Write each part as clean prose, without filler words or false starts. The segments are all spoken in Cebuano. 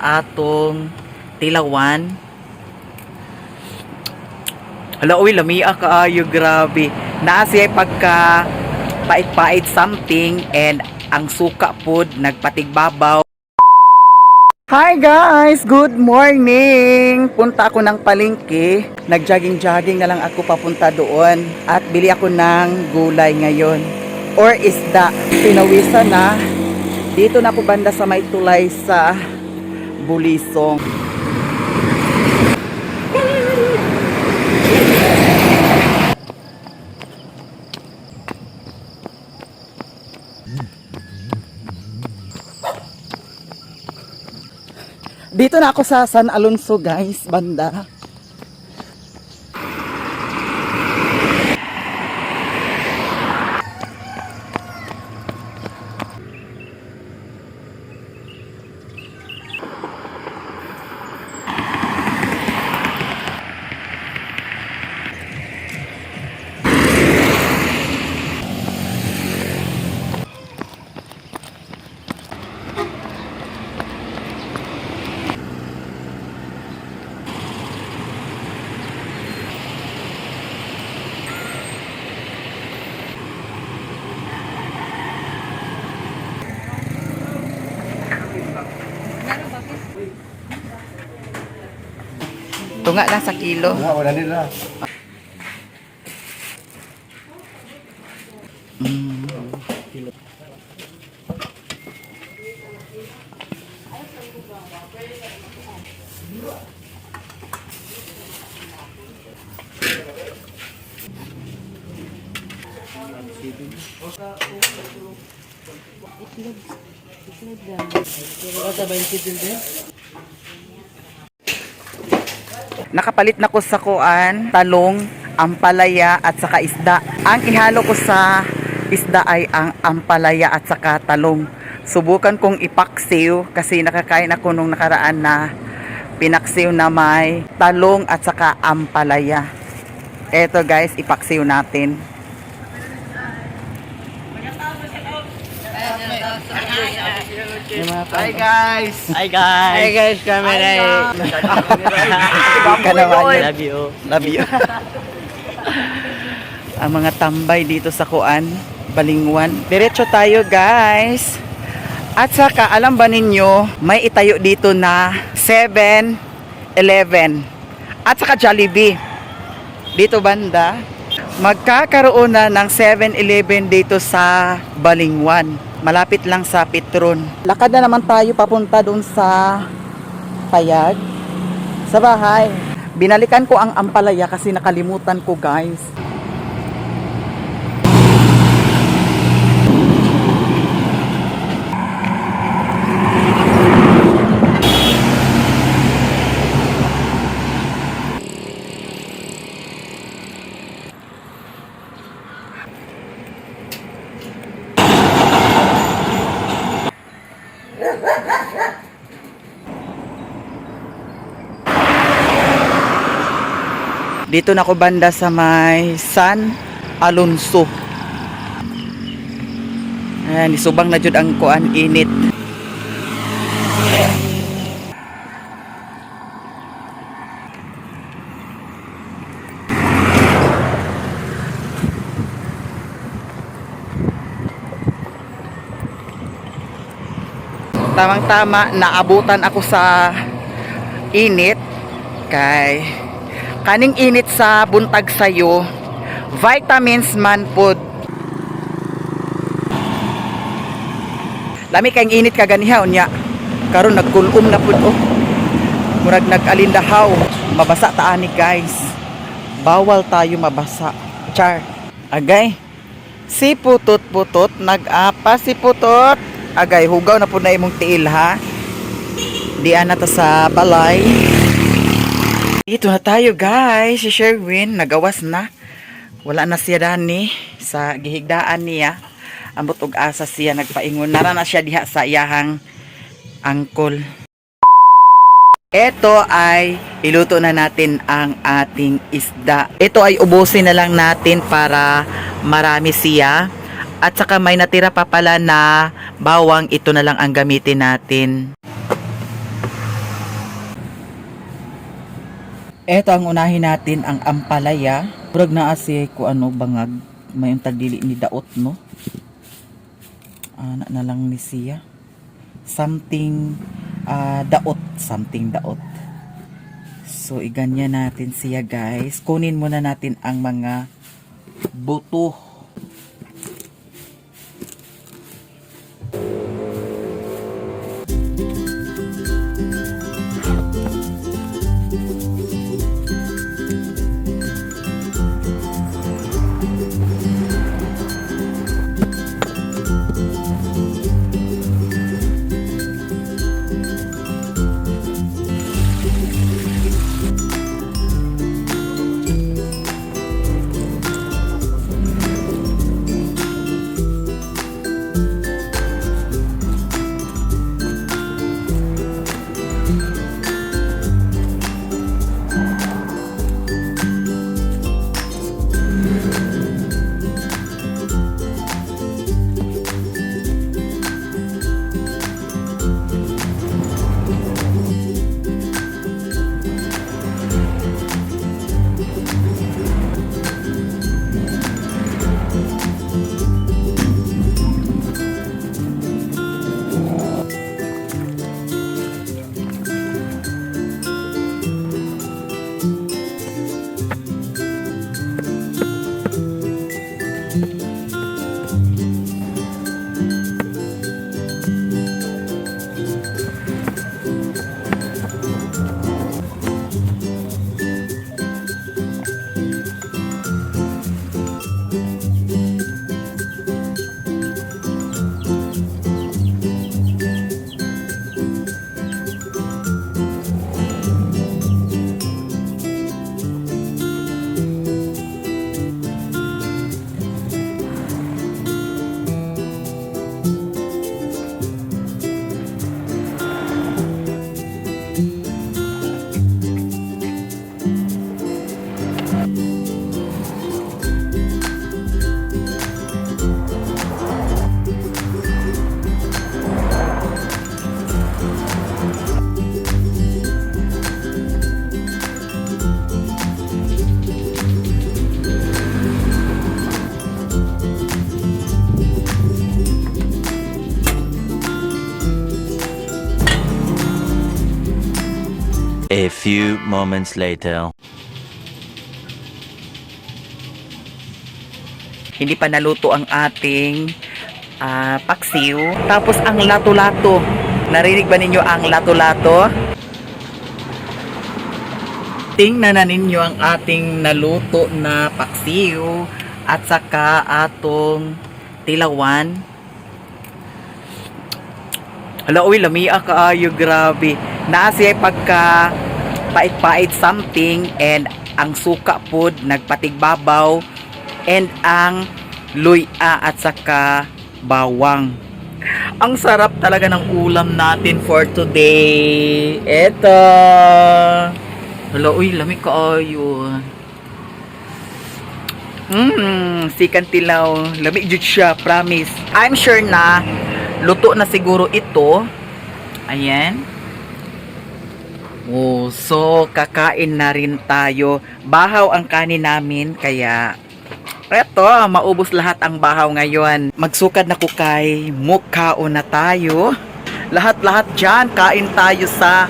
sa atong tilawan. Hala, uy, lamia kaayo, grabe. Naa siya pagka pait-pait something and ang suka pod nagpatigbabaw. Hi guys! Good morning! Punta ako ng palengke. Nag-jogging-jogging na lang ako papunta doon. At bili ako ng gulay ngayon. Or isda. Pinawisan na. Dito na ako banda sa may tulay sa Bulisong. Dito na ako sa San Alonso guys, banda. Tunga lang sa kilo. Wala nila. Nakapalit na ko sa kuan, talong, ampalaya at saka isda. Ang ihalo ko sa isda ay ang ampalaya at saka talong. Subukan kong ipaksiw kasi nakakain ako nung nakaraan na pinaksiw na may talong at saka ampalaya. Eto guys, ipaksiw natin. Hi guys! Hi guys! Hi guys, kami na Ka naman. Love you. Love you. Ang mga tambay dito sa Kuan, Balingwan. Diretso tayo, guys. At saka, alam ba ninyo, may itayo dito na 7-Eleven. At saka Jollibee. Dito banda, magkakaroon na ng 7-Eleven dito sa Balingwan. Malapit lang sa Petron. Lakad na naman tayo papunta doon sa Payag. Sa bahay. Binalikan ko ang ampalaya kasi nakalimutan ko, guys. Dito na ako banda sa may San Alonso. Ayan, isubang na jud ang kuan init. Tamang-tama, naabutan ako sa init kay kaning init sa buntag sayo, vitamins man pod. Lami kayong init kaganiha unya karon nagkulom na pud, oh, murag nag-alindahaw. Mabasa ta ani guys, bawal tayo mabasa, char. Agay, si putot putot nag-apa, si putot. Agay, hugaw na pud na imong tiil, ha. Di ana ta sa balay. Dito na tayo guys, si Sherwin nagawas na. Wala na siya dani sa gihigdaan niya. Ambot og asa siya nagpaingon. Nara na siya diha sa iyahang angkol. Ito ay iluto na natin ang ating isda. Ito ay ubusin na lang natin para marami siya. At saka may natira pa pala na bawang, ito na lang ang gamitin natin. Eto ang unahin natin, ang ampalaya. Murag naa siya ko ano, bangag. May tagdili ni daot, no? Ana na lang ni siya. Something daot. Something daot. So, iganyan natin siya, guys. Kunin muna natin ang mga buto. A few moments later. Hindi pa naluto ang ating paksiw. Tapos ang lato-lato. Narinig ba ninyo ang lato-lato? Tingnan na ninyo ang ating naluto na paksiw at saka atong tilawan. Hala, uy, lamia kaayo, grabe. Naa siya pagka pait-pait something and ang suka pod nagpatigbabaw and ang luya at saka bawang. Ang sarap talaga ng ulam natin for today. Eto. Hala, uy, lami kaayo. Sikan tilaw. Lami jud siya, promise. I'm sure na luto na siguro ito. Ayan. Oh, so kakain na rin tayo. Bahaw ang kanin namin kaya eto, maubos lahat ang bahaw ngayon. Magsukad na ko kay mukhaon na tayo. Lahat-lahat dyan, kain tayo sa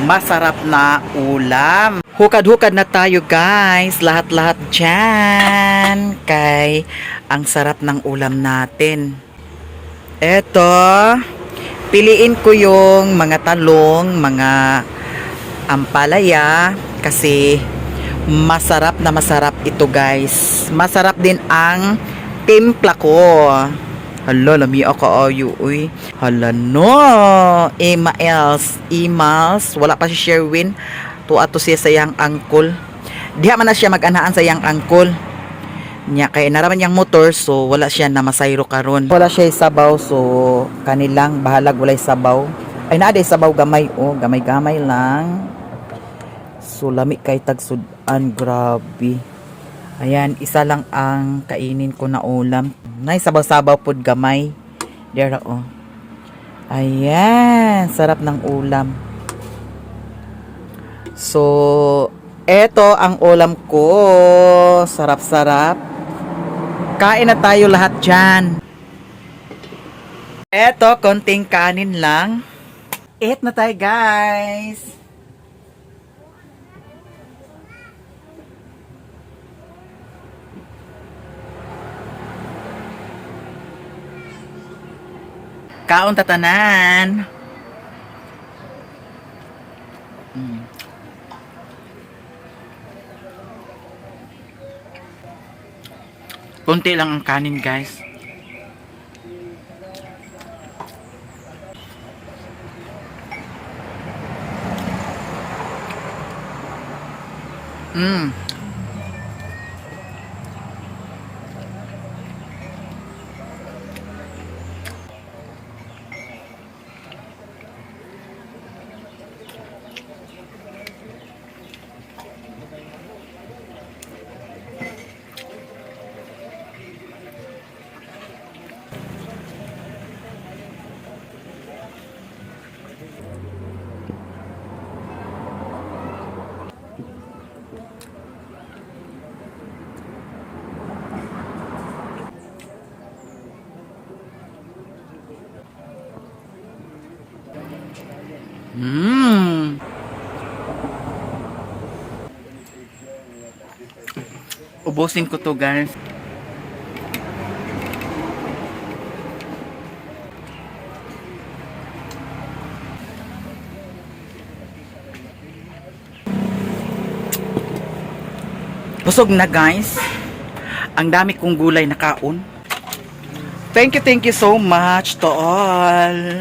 masarap na ulam. Hukad-hukad na tayo, guys. Lahat-lahat dyan. Kay ang sarap ng ulam natin. Eto, piliin ko yung mga talong, mga ampalaya kasi masarap na masarap ito, guys. Masarap din ang timpla ko. Hala, lami ako ayo, uy. Hala no. Emma Els, Emals, wala pa si Sherwin. Tuwa to siya sa iyang angkol. Diha man na siya mag-anaan sa iyang angkol. Nya kay naraman niyang motor, so wala siya na masayro karon. Wala siya sabaw, so kanilang bahalag walay sabaw. Ay naa day sabaw gamay, oh, gamay-gamay lang. So lami kay tagsud-an, grabe. Ayan, isa lang ang kainin ko na ulam. Nay sabaw-sabaw pod gamay. Dera oh. Ayan, sarap ng ulam. So, Eto ang ulam ko. Sarap-sarap. Kain na tayo lahat dyan. Eto, konting kanin lang. Eat na tayo, guys. Kaon tatanan. Konti lang ang kanin, guys. Ubusin ko to, guys. Busog na, guys. Ang dami kong gulay na kaon. Thank you so much to all.